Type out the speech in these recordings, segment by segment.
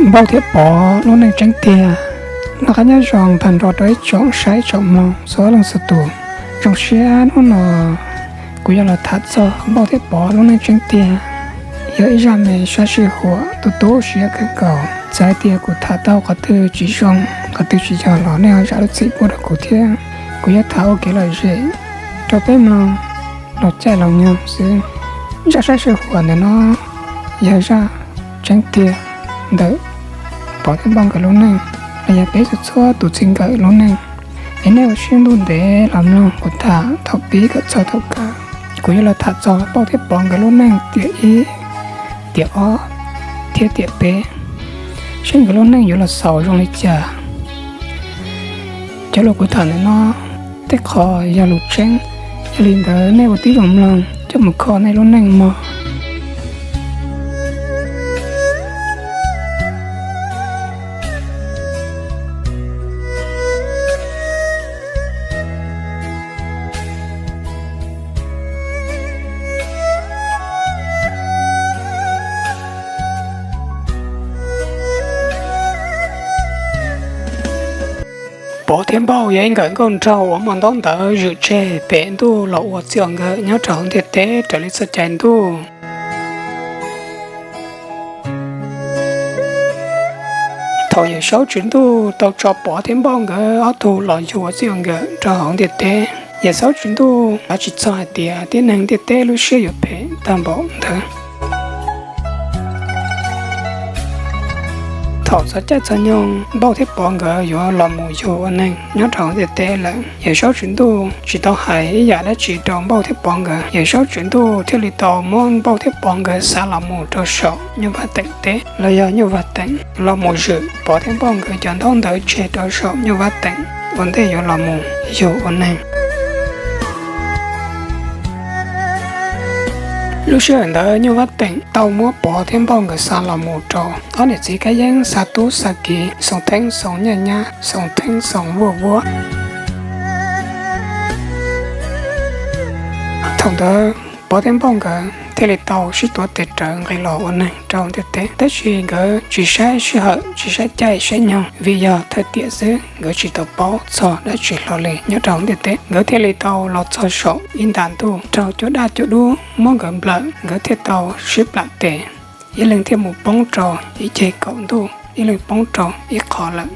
Npauj thiab Pov lub neej tseeb tiag. Noj qab nyob zoo tag nrho rau ib tsoom saib tsoom mloog txhua leej txhua tus. Zoo siab hnub no kuv yuav los tham txog Npauj thiab Pov lub neej tseeb tiag. Yog ib zaj me sab sij huam tu tu siab kawg nkaus. Txawm hais tias kuv tham tau qhov twg tsis zoo, qhov twg tsis yog los nej ho zam lub txim pub rau kuv thiab. Kuv yuav tham ua kev lom zem rau peb mloog los caij los nyoog xwb. Zaj sab sij huam ntawm no yog zaj tseeb tiag ntawm Pov thiab Npauj nkawd lub neej, los yog peb txhua txhua tus txij nkawm lub neej. Es nej ua siab ntuj ntev los mloog kuv tham thaum pib kom txog thaum kawg. Kuv yuav los tham txog Npauj thiab Pov nkawd lub neej tiam ib, tiam ob thiab tiam peb, seb nkawd lub neej yuav los xaus zoo li cas. Cov lus kuv tham ntawm no tej qho yog lus tseeb, yog li ntawd nej ua tib zoo mloog coj mus kho nej lub neej mog. Pov thiab Npauj yog ib nkawm nkauj nraug uas muaj ntaub ntawv zwm tseg pem ntuj los ua txij ua nkawm nyob rau hauv ntiaj teb raws li txoj cai ntuj. Thaum Yawm Saub Tswv Ntuj tau tso Pov thiab Npauj nkawd ob tug los yug ua txij ua nkawm rau hauv ntiaj teb, Yawm Saub Tswv Ntuj xav tsis txog hais tias tib neeg ntiaj teb lub siab yuav phem tag npaum ntawd. Thaum txog caij txog nyoog Npauj thiab Pov nkawd yuav los mus yug ua neeg nyob rau hauv ntiaj teb lawm, Yawm Saub Tswv Ntuj tsis tau hais ib yam dab tsi rau Npauj thiab Pov nkawd. Yawm Saub Tswv Ntuj thiaj li tau muab Npauj thiab Pov nkawd xa los mus rau saum Nyuj Vaj Teem teb los yog Nyuj Vaj Teem, los mus zwm Pov thiab Npauj nkawd cov ntaub ntawv tseg rau saum Nyuj Vaj Teem ua ntej yuav los mus yug ua neeg. Lub sij hawm ntawd Nyuj Vaj Teem tau muab Pov thiab Npauj nkawd xa los mus rau ob niam txiv Kab Yeeb Xa Tub Xa Kiv, Xoo Theeb Xoo Nyaj Nyab, Xoo Theeb Xoo Vuaj Vuab. Thaum ntawd Pov thiab Npauj nkawd thiaj li tau sib tuav tes rawv nqis los ua neeg rau ntiaj teb, tab sis nkawd tsis saib sij hawm, tsis saib caij saib nyoog, vim yog thawj tiam xwb, nkawd tsis tau paub txog dab tsi hlo li nyob rau ntiaj teb. Nkawd thiaj li tau los txog saum ib nta ntuj, raug cua daj cua dub muab nkawd nplawm, nkawd thiaj tau sib plam tes, ib leeg thiaj mus poob rau ib ceg kaum ntuj, ib leeg poob rau ib qho lawm.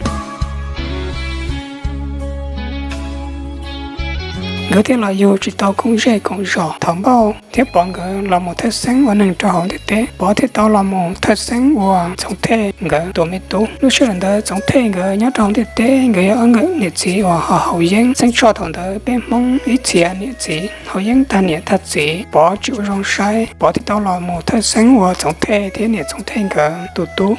Nkawd thiaj los yug tsis tau koom zej koom zos. Thaum Npauj thiab Pov nkawd los mus thawj xeeb ua neeg rau hauv ntiaj teb, Pov thiaj tau los mus thawj xeeb ua Txoov Thej nkawd tus me tub. Lub sij hawm ntawd Txoov Thej nkawd nyob rau hauv ntiaj teb, nkawd yog ob nkawm niam txiv uas ho haus yeeb. Xeeb Tshoj thaum ntawd peb Hmoob ib txhia niam txiv haus yeeb tag niam tag txiv, Pov tsis ua zoo saib, Pov thiaj tau los mus thawj xeeb ua Txoov Thej thiab niam Txoov Thej nkawd tus tub.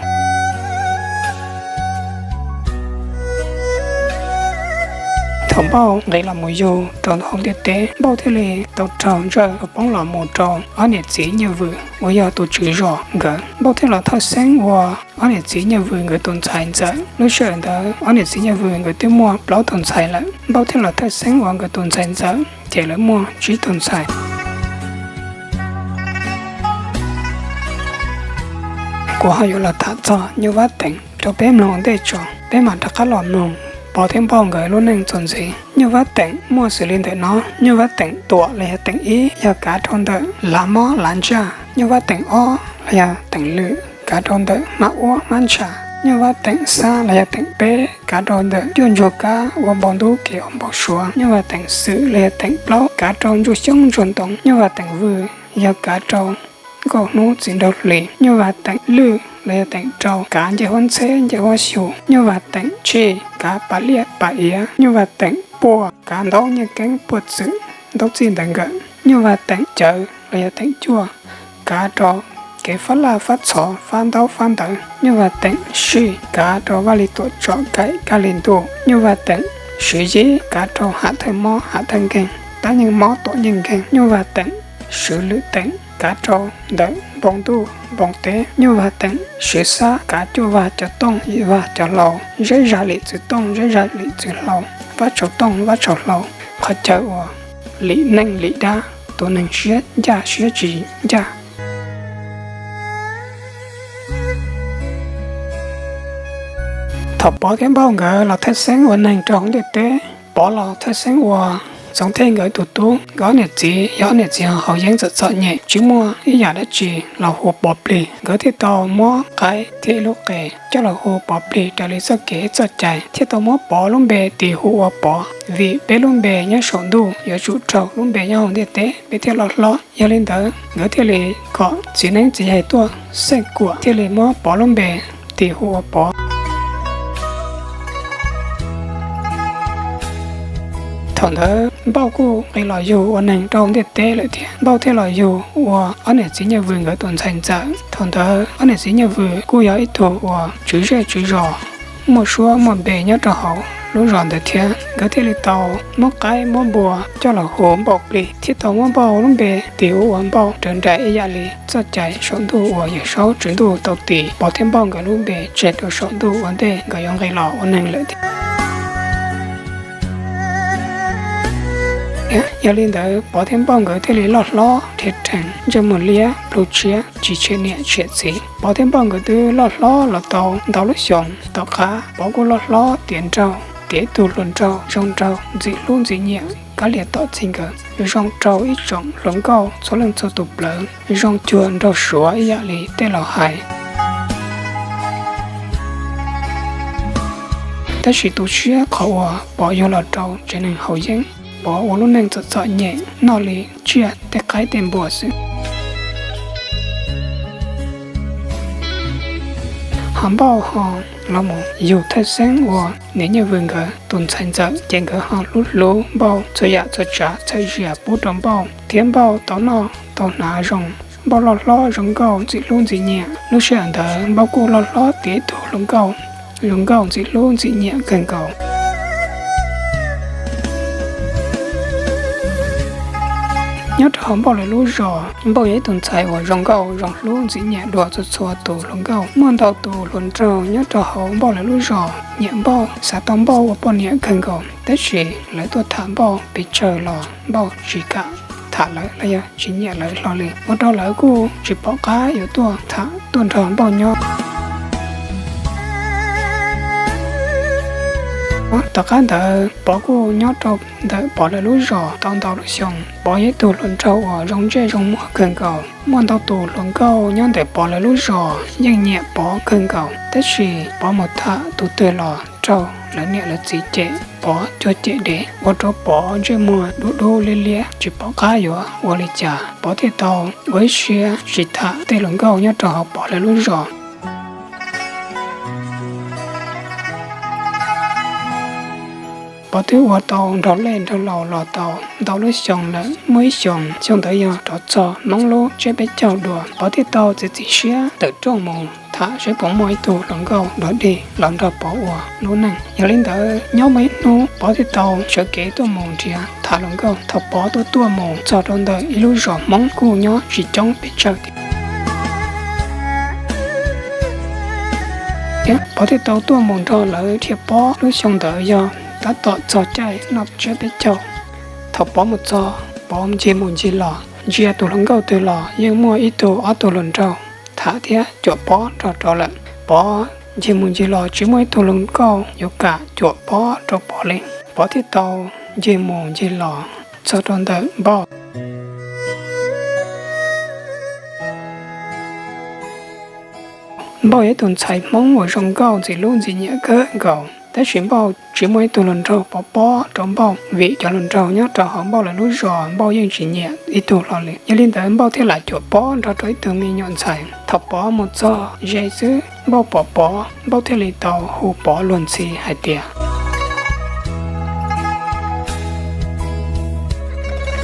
Thaum Npauj nqis los mus yug rau hauv ntiaj teb, Npauj thiaj li tau raug ntsawj poob los mus rau ob niam txiv Nyiaj Vwm uas yog tus tswv zos nkawd. Npauj thiaj los thawj xeeb ua ob niam txiv Nyiaj Vwm nkawd tus ntxhais ntxawm. Lub sij hawm ntawd ob niam txiv Nyiaj Vwm nkawd twb muaj plaub tug ntxhais lawm, Npauj thiaj los thawj xeeb ua nkawd tus ntxhais ntxawm, ces lawv muaj tsib tug ntxhais. Kuv ho yuav los tham txog Nyuj Vaj Teem rau peb mloog ua ntej tso, peb mam rov qab los mloog Pov thiab Npauj nkawd lub neej txuas ntxiv. Nyuj Vaj Teem muaj xws li ntawm no: Nyuj Vaj Teem tuam los yog teem ib yog kav rau ntawm lav mob lav ntsaj. Nyuj Vaj Teem ob los yog teem lwm kav rau ntawm hmab uab hmab ntsha. Nyuj Vaj Teem xab los yog teem peb kav rau ntawm cuaj ntsuag kab ua npau ntub kev ua npau suav. Nyuj Vaj Teem xwm los yog teem plaub kav rau ntsuag xyoob ntsuag ntoo. Nyuj Vaj Teem vwm yog kav rau nkauj hnub txiv nraug hli. Nyuj Vaj Teem lwj los yog teem rau kav ncej huab ntxheb ncej huab xyu. Nyuj Vaj Teem tshij kav pas liaj pas iav. Nyuj Vaj Teem puaj kav ntaub nyiaj keeb puaj txwm ntaub txij ntawv nkawm. Nyuj Vaj Teem cawv los yog teem cuaj kav rau kev fab laj fab txhov fab ntaub fab ntawv. Nyuj Vaj Teem sij kav rau vaj li tuam tsom kaim kab li ntuj. Nyuj Vaj Teem swv yib kav rau ham thawj mob ham thawj nkeeg, tab nyeej mob tuam nyeej nkeeg. Nyuj Vaj Teem swv lwm teem kav rau ntawm npoo ntuj npoo teb. Nyuj Vaj Teem swv xab kav cuaj vag cov tooj ib vag cov hlau, zeb zag lim txwv tooj zeb zag lim txwv hlau, vab tsaus tooj vab tsaus hlau. Qhov chaw uas lim neej lim dab, tus neeg siab ncaj siab tsis ncaj. Thaum Pov thiab Npauj nkawd los thawj xeeb ua neeg rau hauv ntiaj teb, Pov los thawj xeeb ua Txoov Thej nkawd tus tub. Nkawd ob niam txiv yog ob niam txiv haus yeeb txom txom nyem, tsis muaj ib yam dab tsi los hu Pov Plig. Nkawd thiaj tau muab qaib thiab ib lub qe coj los hu Pov Plig raws li txoj kev txoj cai, thiaj tau muab Pov lub npe tis hu ua Pov, vim peb lub npe nyob saum ntuj yuav tsum raug lub npe nyob hauv ntiaj teb peb thiaj loj hlob. Yog li ntawd nkawd thiaj li kom txiv neeb txiv yaig tuaj xeem kuam thiaj li muab Pov lub npe tis hu ua Pov. Thaum ntawd Npauj kuj nqis los yug ua neeg rau hauv ntiaj teb lawm thiab. Npauj thiaj los yug ua ob niam txiv Nyiaj Vws nkawd tus ntxhais ntxawm. Thaum ntawd ob niam txiv Nyiaj Vws kuj yog ib tug uas tswv zej tswv zos muaj suab muaj npe nyob rau hauv lub zos ntawd thiab. Nkawd thiaj li tau muab qaib muab npua coj los hu Npauj Plig, thiaj tau muab Npauj lub npe tis hu ua Npauj raws nraim ib yam li txoj cai saum ntuj uas Yawm Saub Tswv Ntuj tau tis Pov thiab Npauj nkawd lub npe tseg rau saum ntuj ua ntej nkawd yuav nqis los ua neeg lawm thiab. Yog li ntawd Pov thiab Npauj nkawd thiaj li loj hlob rhiab rhees, ntsej muag liab plhu tshiab, tsis tshiam niam tshiam txiv. Pov thiab Npauj nkawd twb loj hlob los tau ntau lub xyoos. Tom qab Pov kuj loj hlob tiav nraug, tiav ib tug hluas nraug zoo nraug ntxim hlub ntxim nyiam kav liam tom txij nkawm, zoo rau ib tsoom hluas nkauj txhua leej txhua tus plawv, zoo cuag nraug suav ib yam li tej laus hais. Tab sis tu siab qhov uas Pov yuav los rau tsev neeg haus yeeb, Pov ua lub neej txom txom nyem noj li tsiaj tej qaib tej npua xwb. Ho Npauj ho los mus yug thawj xeeb ua niam Nyiaj Vws nkawd tus ntxhais ntxawm, ces nkawd ho hlub hlub Npauj txhua yam txhua tsav txhawm zias pub rau Npauj, thiab Npauj tau noj tau hnav zoo. Npauj loj hlob zoo nkauj ntxim hlub ntxim nyiam. Lub sij hawm ntawd Npauj kuj loj hlob tiav ib tug hluas nkauj zoo nkauj ntxim hlub ntxim nyiam kawg nkaus. Nyob rau hauv Npauj lawv lub zos, Npauj yog ib tus ntxhais uas zoo nkauj zoo hlub ntxim nyiam dua txhua txhua tus hluas nkauj. Muaj ntau tus hluas nraug nyob rau hauv Npauj lawv lub zos nyiam Npauj, xav tau Npauj ua poj niam kawg nkaus, tab sis lawv tuaj tham Npauj pes tsawg los Npauj tsis kam tham lawv los yog tsis nyiam lawv hlo li, ua rau lawv kuj tsis pom qab yuav tuaj tham tuaj nrog Npauj nyob. Tom qab ntawd Pov kuj nyob rau ntawm Pov lawv lub zos tau ntau lub xyoo. Pov yog ib tug hluas nraug uas zoo ntsej zoo muag kawg nkaus, muaj ntau tus hluas nkauj nyob ntawm Pov lawv lub zos yeej nyiam Pov kawg nkaus, tab sis Pov mus tham tus twg los raug lawv niam lawv txiv cem, Pov cuag cem dev, ua rau Pov ntsej muag dub dub liab liab tsis pom qab yuav ua li cas. Pov thiaj tau ua ib siab tsis tham tej hluas nkauj nyob rau hauv Pov lawv lub zos. Pov twb ua tau nrog lej nrog laus los tau ntau lub xyoo lawm. Muaj ib xyoos, xyoo ntawd yog rov txog Hmoob lub tsiab peb caug dua, Pov thiaj tau txiav txim siab tawm rooj mus tham seb puas muaj ib tug hluas nkauj dog dig los nrog Pov ua lub neej. Yog li ntawd nyob muaj ib hnub Pov thiaj tau sawv kev tuaj mus nrhiav tham hluas nkauj. Thaum Pov tuaj tuaj mus txog rau ntawm ib lub zos Hmoob kuj nyob tsis coob pes tsawg thiab, Pov thiaj tau tuaj mus nrog lawv dhia pob. Lub xyoo ntawd yog tab tom txog caij noj tsiab peb caug. Thaum Pov mus txog, Pov ncig mus ncig los, ntsia tus hluas nkauj twg los yeej muaj ib tug ob tug hluas nraug tham thiab cuam pob nrog rau lawm. Pov ncig mus ncig los tsis muaj ib tug hluas nkauj yuav kam cuam pob rau Pov li. Pov thiaj tau ncig mus ncig los txog rau ntawm Npauj. Npauj yog ib tus ntxhais Hmoob uas zoo nkauj ntxim hlub ntxim nyiam kawg nkaus, tab sis Npauj tsis muaj ib tug hluas nraug pov pob rau Npauj, vim cov hluas nraug nyob rau hauv Npauj lawv lub zos Npauj yeej tsis nyiam ib tug hlo li. Yog li ntawd Npauj thiaj lam cuam pob nrog rau ib tug me nyuam ntxhais. Thaum Pov mus txog ze xwb, Npauj pom Pov, Npauj thiaj li tau hu Pov luag ntxhi hais tias,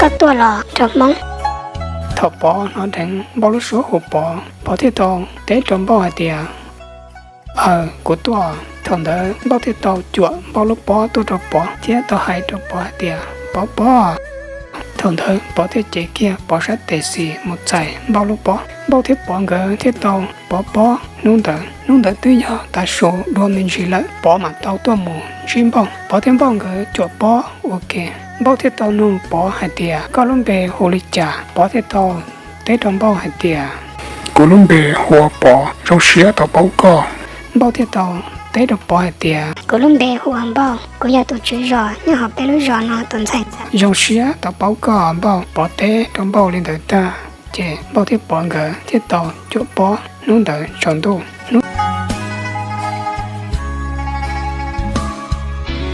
Koj tuaj los nraug Hmoob? Thaum Pov hnov dheev Npauj lub suab hu Pov, Pov thiaj tau teb rau Npauj hais tias, Aws, kuv tuaj. Thaum ntawd Npauj thiaj tau cuam Npauj lub pob tuaj rau Pov thiab tau hais rau Pov hais tias, Pov, Pov. Thaum ntawd Pov thiaj cev kiag Pov sab tes xis mus txais Npauj lub pob. Npauj thiab Pov nkawd thiaj tau pov pob hnub ntawd. Hnub ntawd twb yog tav su dua me ntsis lawm, Pov mam tau tuaj mus ntsib Npauj. Pov thiab Npauj nkawd cuam pob ua ke, Npauj thiaj tau nug Pov hais tias, Koj lub npe hu li cas? Pov thiaj tau teb rau Npauj hais tias, Kuv lub npe hu ua Pov, zoo siab tau paub koj. Npauj thiaj tau teb rau Pov hais tias, Kuv lub npe hu ua Npauj, kuv yog tus tswv zos nyob hauv peb lub zos no tus ntxhais ntxawm. Zoo siab tau paub koj Npauj. Pov teb rau Npauj li ntawd tag, ces Npauj thiab Pov nkawd thiaj tau cuam pob hnub ntawd tsaus ntuj.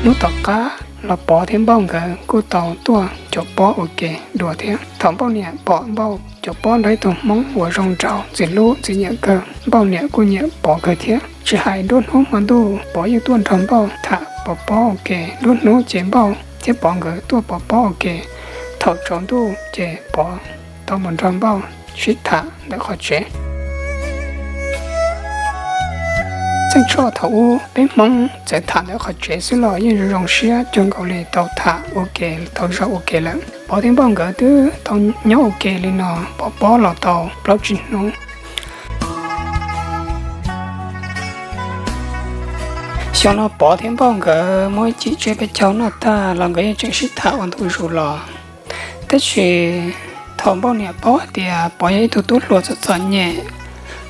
Hnub tom qab los Pov thiab Npauj nkawd kuj tau tuaj cuam pob ua ke dua thiab. Thaum Npauj niam pom Npauj cuam pob nrog ib tug Hmoob uas zoo nraug, ntxim hlub ntxim nyiam kawg, Npauj niam kuj nyiam Pov kawg thiab. Tsis hais nruab hnub hmo ntuj Pov yeej tuaj nrog Npauj tham pov pob ua ke. Nruab hnub ces Npauj thiab Pov nkawd tuaj pov pob ua ke. Thaum tsaus ntuj ces Pov tau mus nrog Npauj sib tham ntawm qhov tsev. Txheej tshoj thaum ub peb Hmoob txawm tham ntawm qhov tsev xwb los yeej zoo zoo siab cuag nkaus li tau tham ua ke tau zoo ua ke lawm. Pov thiab Npauj nkawd twb tau nyob ua ke li no pov pob los tau plaub tsib hnub. Xyoo no Pov thiab Npauj nkawd muab cim tsiab peb caug noj tag los nkawd yeej tseem sib tham ua ntu zus los. Tab sis thaum Npauj niam paub hais tias Pov yog ib tug tub hluas txom txom nyem,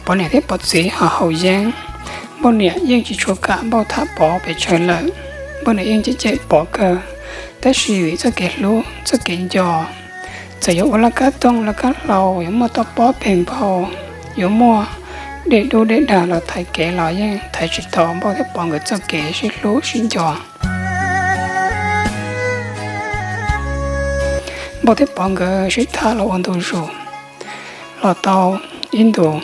Pov niam thiab Pov txiv ho haus yeeb, Npauj niam yeej tsis tshua kam Npauj tham Pov pes tsawg lawm. Npauj niam yeej cem cem Pov kawg, tab sis vim txoj kev hlub txoj kev nco, txawm yuav ua laj kab tooj laj kab hlau, yuav muaj toj pob peg npau, yuav muaj dej dub dej dag los thaiv kev los yeej thaiv tsis tau Npauj thiab Pov nkawd txoj kev sib hlub sib nco. Npauj thiab Pov nkawd sib tham los ua ntu zus los tau ib ntus,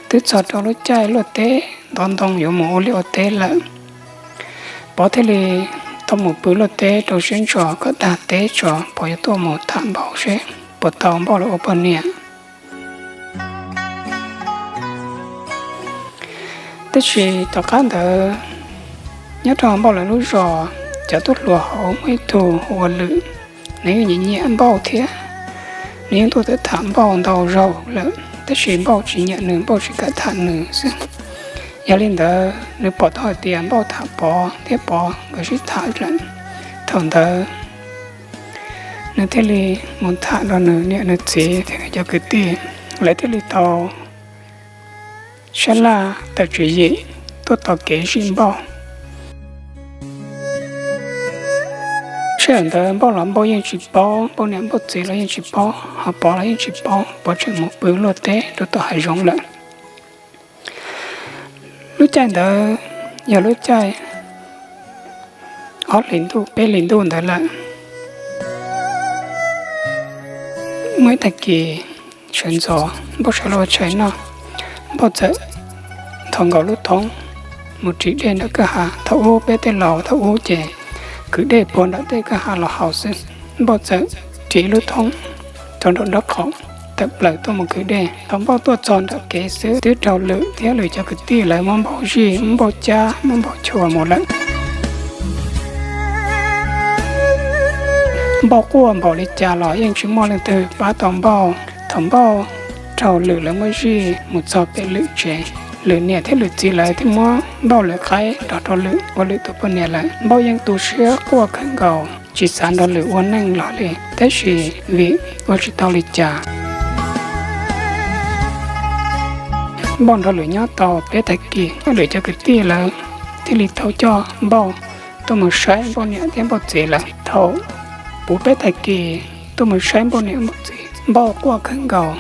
twb txog rau lub caij luaj teb ntov ntoo yuav mus ua liaj ua teb lawm. Pov thiaj li tau mus pw luaj teb rau siab ntso kom tag teb tso Pov yuav tuaj mus tham Npauj seb puas tau Npauj los ua poj niam. Tab sis tom qab ntawd nyob rau Npauj lawv lub zos, cov tub hluas hauv muaj ib tug hu ua Lwm, nws yeej nyiam nyiam Npauj thiab. Nws yeej tuaj tham Npauj ntau zaus lawm, tab sis Npauj tsis nyiam nws, Npauj tsis kam tham nws xwb. Yog li ntawd nws pom tau hais tias Npauj tham Pov thiab Pov nkawd sib tham lawm. Thaum ntawd nws thiaj li mus tham nrog nws niam nws txiv thiab nws cov kwv tij, lawv thiaj li tau sab laj tawm tswv yim tuaj tos kev zij Npauj. Sij hawm ntawd Npauj los Npauj yeej tsis paub, Npauj niam Npauj txiv los yeej tsis paub, ho Pov los yeej tsis paub, Pov tseem mus pw luaj teb rau tom hav zoov lawm. Lub caij ntawd yog lub caij ob hlis ntuj peb hlis ntuj ntawd lawm. Muaj ib tag kis sawv ntxov Npauj sawv los ua tshais noj, Npauj txawm nthos nkaus lub thoob mus ris dej nram kwj ha. Thaum ub peb tej laus thaum ub ces kwv dej puag nram tej kwj ha los haus xwb. Npauj txawm ris lub thoob rau nraum nraub qaum tawm plaws tuaj mus kwv dej. Thaum Npauj tuaj txog nram kev xwb twb raug Lwm thiab Lwm cov kwv tij lawv muab Npauj zij, muab Npauj cab, muab Npauj chua mus lawm. Npauj quaj npaum li cas los yeej tsis muaj leej twg pab tau Npauj. Thaum Npauj raug Lwm lawv muab zij mus txog pem Lwm tsev, Lwm niam thiab Lwm txiv lawv thiaj muab Npauj lawv qhaib nrog rau Lwm ua Lwm tus poj niam lawm. Npauj yeej tu siab quaj kawg nkaus, tsis xav nrog Lwm ua neej los li, tab sis vim ua tsis tau li cas. Npauj nrog Lwm nyob tau peb tag kis, Lwm cov kwv tij lawv thiaj li tau coj Npauj tuaj mus saib Npauj niam thiab Npauj txiv lawm. Thaum puv peb tag kis tuaj mus saib Npauj niam Npauj txiv, Npauj quaj kawg nkaus,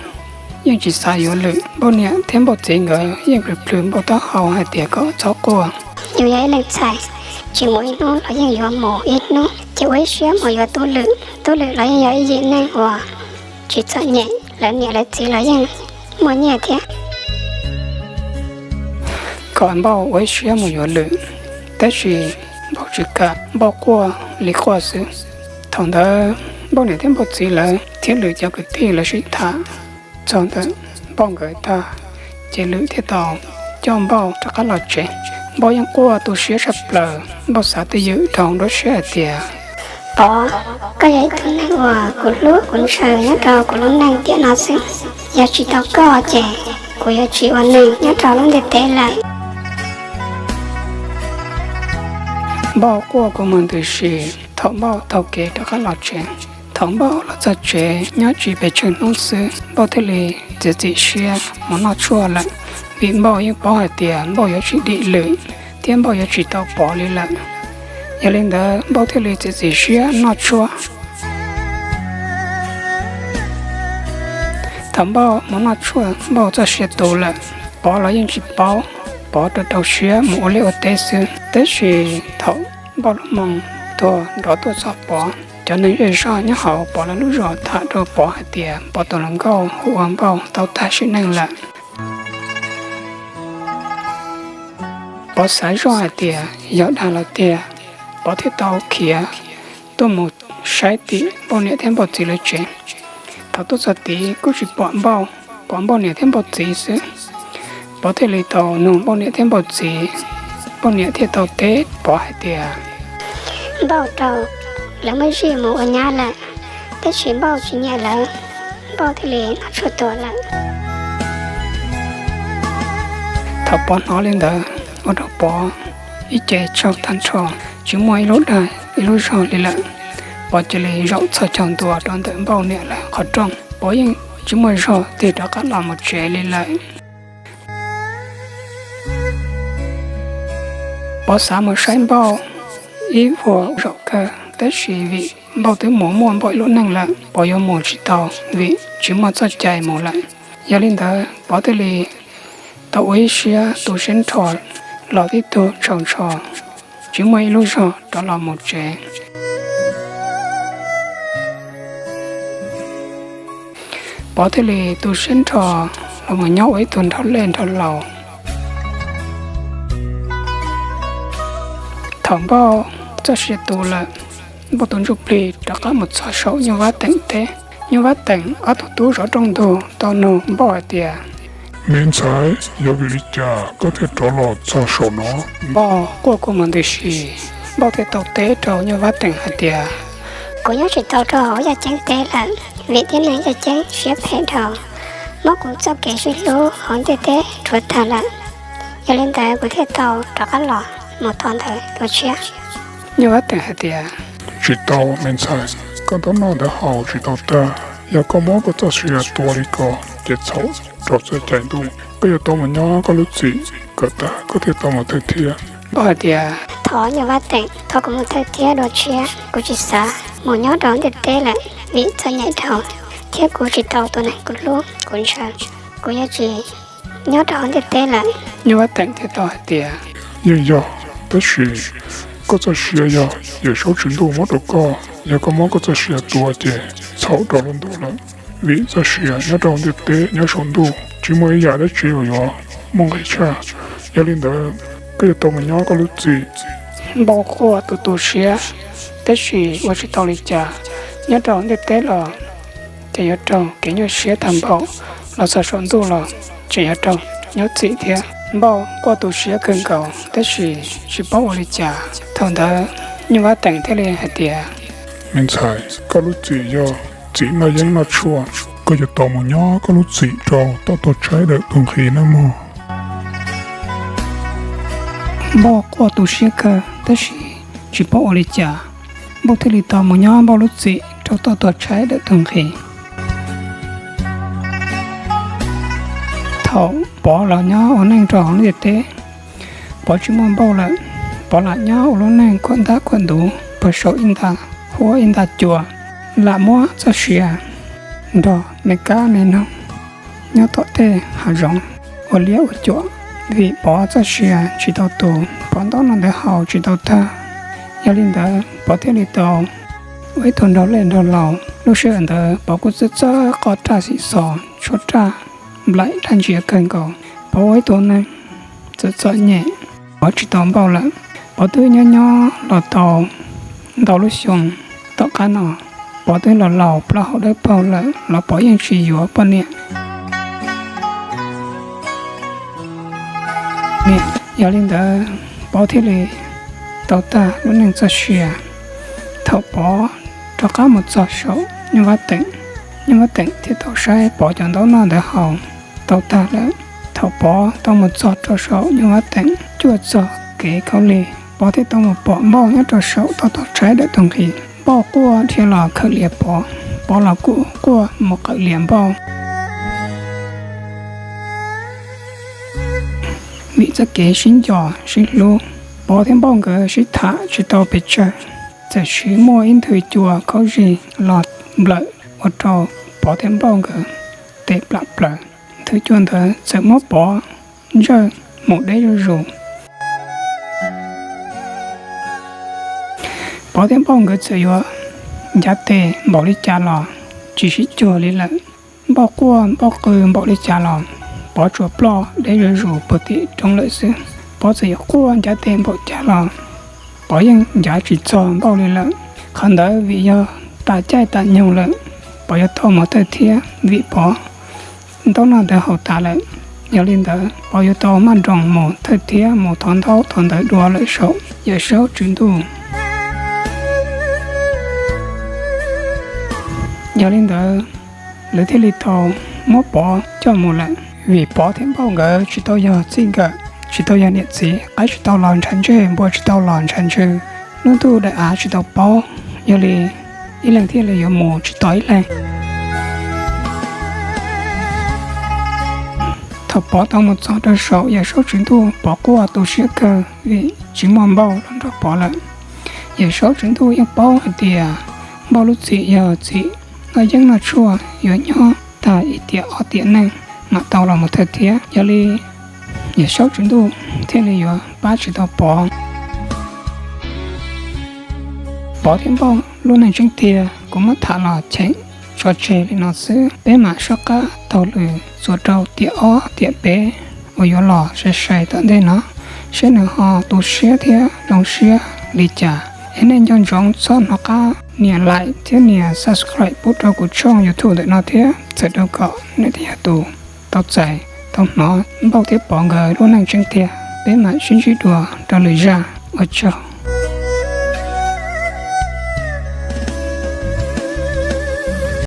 yeej tsis xav yuav Lwm. Npauj niam thiab Npauj txiv nkawd yeej plhws plhws Npauj taub hau hais tias kom txhob quaj. Yus yog ib leeg txhais, tsis mus ib hnub los yeej yuav mus ib hnub, ces ua ib siab mus yuav Tub Lwm. Tub Lwm los yeej yog ib yim neeg uas tsis txom nyem, lawv niam lawv txiv los yeej muaj nyiaj thiab. Kom Npauj ua ib siab mus yuav Lwm, tab sis Npauj tsis kam, Npauj quaj li quaj xwb. Thaum ntawd Npauj niam thiab Npauj txiv lawv thiab Lwm cov kwv tij lawv sib tham txog ntawm Npauj nkawd tag, ces Lwm thiaj tau coj Npauj rov qab los tsev. Npauj yeej quaj tu siab saj plaws, Npauj xav twj ywm rau nruab siab hais tias, Pov, koj yog ib tug neeg uas kuv hlub kuv ntshaw nyob rau kuv lub neej tiam no xwb. Yog tsis tau koj ces kuv yuav tsis ua neeg nyob rau lub ntiaj teb lawm. Npauj quaj kua muag ntws si. Thaum Npauj taug kev rov qab los tsev, thaum Npauj los txog tsev nyob tsis pes tsawg hnub xwb, Npauj thiaj li txiav txim siab mus noj tshuaj lawm, vim Npauj yeej paub hais tias Npauj yuav tsis dim Lwm. thiab Npauj yuav tsis tau Pov li lawm. Yog li ntawd Npauj thiaj li txiav txim siab noj tshuaj. Thaum Npauj mus noj tshuaj, Npauj txoj sia tu lawm, Pov los yeej tsis paub, Pov rau rau siab mus ua liaj ua teb xwb. Tab sis thaum Npauj lub moo tuag nrov tuaj txog Pov, cov neeg zej zog nyob hauv Pov lawv lub zos tham rau Pov hais tias Pov tus hluas nkauj hu ua Npauj tau tag sim neej lawm. Pov xav zoj hais tias yog dag los tiag, Pov thiaj tau khiav tuaj mus saib tim Npauj niam thiab Npauj txiv lawv tsev. Thaum tuaj txog tid kuj tsis pom Npauj, pom Npauj niam thiab Npauj txiv xwb. Pov thiaj li tau nug Npauj niam thiab Npauj txiv, Npauj niam thiaj tau teb Pov hais tias, Npauj rau lawv muab zij mus ua nyab lawm, tab sis Npauj tsis nyiam lawv, Npauj thiaj li noj tshuaj tuag lawm. Thaum Pov hnov li ntawd ua rau Pov ib ce tsaug tag nrho, tsis muaj ib lub dag ib lub zog li lawm. Pov cia li zaum txhos caug ntua rau ntawm Npauj niam lawv qhov rooj. Pov yeej tsis muaj zog tig rov qab los mus tsev li lawm. Pov xav mus saib Npauj ib vuag zaum kawg, tab sis vim Npauj twb mus muaj Npauj ib lub neej lawm, Pov yuav mus tsis tau vim tsis muaj txoj cai mus lawm. Yog li ntawd Pov thiaj li tau ua ib siab tu siab nrho los tib tug tsaug nrho, tsis muaj ib lub zog rov los mus tsev. Pov thiaj li tu siab nrho los mus nyob ua ib tug nraug lej nraug laus. Thaum Npauj txoj sia tu lawm, Npauj tus ntsuj plig rov qab mus txog saum Nyuj Vab Teem teb. Nyuj Vab Teem ob tug tub zov rooj ntug tau nug Npauj hais tias, Me ntxhais, yog vim li cas koj thiaj rov los txog saum no? Npauj quaj kua muag ntws si, Npauj thiaj tau teb rau Nyuj Vab Teem hais tias, Kuv nyob tsis tau rau hauv yaj ceeb teb lawm, vim tib neeg yaj ceeb siab phem dhau, muab kuv txoj kev sib hlub hauv ntiaj teb rhuav tag lawm. Yog li ntawd kuv thiaj tau rov qab los mus thov ntawd dua tshiab. Nyuj Vab Teem hais tias, Tsis tau me ntxhais, koj ntaub noj ntawv haus tsis tau tag, yog koj muab koj txoj sia tua li ko ces txhaum rau txoj cai ntuj. Koj yuav tau mus nyob koj lub txim kom tag koj thiaj tau mus thawj thiab. Npauj hais tias, Thov Nyuj Vab Teem, thov kuv mus thawj thiab dua tshiab, kuv tsis xav mus nyob rau ntiaj teb lawm vim txom nyem dhau, thiab kuv tsis tau tus neeg kuv hlub kuv ntshaw, kuv yuav tsis nyob rau hauv ntiaj teb lawm. Nyuj Vab Teem thiaj tau hais tias, Yeej yog, tab sis koj txoj sia yog Yawm Saub Tswv Ntuj muab rau koj, yog koj muab koj txoj sia tua ces txhaum rau lub ntuj lawm, vim txoj sia nyob rau hauv ntiaj teb nyob saum ntuj tsis muaj ib yam dab tsi uas yuav muaj nqis tshaj. Yog li ntawd koj yuav tau mus nyob koj lub txim. Npauj quaj tu tu siab, tab sis ua tsis tau li cas, nyob rau hauv ntiaj teb los ces yuav raug kev nyuaj siab tag npaum, los txog saum ntuj los tseem yuav raug nyob txim thiab. Npauj quaj tu siab kawg nkaus tab sis tsis paub ua li cas. Thaum ntawd Nyuj Vab Teem thiaj li hais tias, Me ntxhais, koj lub txim yog txim noj yeeb noj tshuaj, koj yuav tau mus nyob koj lub txim rau toj tuag tshaib dawm tuag nqhis nawb mog. Npauj quaj tu siab kawg tab sis tsis paub ua li cas, Npauj thiaj li tau mus nyob Npauj lub txim rau toj tuag tshaib dawm tuag nqhis. Thaum Pov los nyob ua neej rau hauv ntiaj teb, Pov tsis muaj Npauj lawm, Pov lam nyob ua lub neej khuam ntab khuam ntuv puag saum ib nta huab ib nta cua, lam muab txoj sia nrog me kab me noog nyob tom tej hav zoov ua liab ua cuam. Vim Pov txoj sia tsis tau tu, Pov ntaub noj ntawv haus tsis tau tag, yog li ntawd Pov thiaj li tau ua ib tug nraug lej nraug laus. Lub sij hawm ntawd Pov kuj txawj txawj qoj raj xim xos, tshuab raj, nplaim dab ntsia kawg nkaus. Pov ua ib tug neeg txom txom nyem, Pov tsis tau Npauj lawm. Pov twb nyob nyob los tau ntau lub xyoo, tom qab no Pov twb los laus plaub hau dawb paug lawm los Pov yeej tsis yuav poj niam. Yog li ntawd Pov thiaj li tau tag lub neej txoj sia. Thaum Pov rov qab mus txog saum Nyuj Vab Teem, Nyuj Vab Teem thiaj tau saib Pov cov ntaub noj ntawv haus tau tag lawm. Thaum Pov tau mus txog rau saum Nyuj Vab Teem cuaj txog kev khaub lig, Pov thiaj tau mus pom Npauj nyob rau saum toj tuag tshaib dawm tuag nqhis. Npauj quaj dhia los khawm lias Pov, Pov los kuj quaj mus qawm lias Npauj. Vim txoj kev sib nco sib hlub, Pov thiab Npauj nkawd sib tham tsis tau pes tsawg, txawm sis muaj ib nthwv cua khaub zig los nplawm ua rau Pov thiab Npauj nkawd tes plam plaws. Nthwv cua ntawd txawm muab Pov ntsawj mus deb zuj zus. Pov thiab Npauj nkawd txawm yuav ncav tes npaum li cas los tsis sib cuag li lawm. Npauj quaj Npauj qw npaum li cas los Pov tsuas ploj deb zuj zus puag tim roob lawm xwb. Pov txawm yuav quaj ncav tes npaum cas los Pov yeej ncav tsis txog Npauj li lawm. Qhov ntawd vim yog tas caij tas nyoog lawm, Pov yuav tau mus thawj thiab vim Pov ntaub noj ntawd haus tas lawm. Yog li ntawd Pov yuav tau maj nroos mus thawj thiab mus thov ntaub thov ntawv dua lawm saum Yawm Saub Tswv Ntuj. Yog li ntawd lawv thiaj li tau muab Pov coj mus lawm. Vim Pov thiab Npauj nkawd tsis tau yog txij nkawm, tsis tau yog niam txiv, qaib tsis tau los ntshav ntseg, npua tsis tau los ntshav ntswg, lub ntuj daim av tsis tau paub, yog li ib leeg thiaj li yuav mus tsis tau ib leeg. Thaum Pov tau mus txog rau saum Yawm Saub Tswv Ntuj, Pov quaj tu siab kawg vim tsis muaj Npauj los nrog Pov lawm. Yawm Saub Tswv Ntuj yeej paub hais tias Npauj lub txim yog txim noj yeeb noj tshuaj, yuav nyob tag ib tiam ob tiam neej mam tau los mus thawj thiab. Yog li Yawm Saub Tswv Ntuj thiaj li yuav pab tsis tau Pov. Pov thiab Npauj lub neej tseeb tiag kuv muab tham los cheem tso tseg li no xwb. Peb mam soj qab taug lw txuas rau tiam ob tiam peb uas yuav los sai sai tom ntej no, seb nws ho tu siab thiab zoo siab li cas. Es nej nco ntsoov txhob hnov qab nias like thiab nias subscribe pub rau kuv tshooj YouTube ntawm no thiab, txhawm rau kom nej tej yog tus tau txais tau hnov Npauj thiab Pov nkawd lub neej tseeb tiag. Peb mam sib ntsib dua rau lwm zaj, ua tsaug.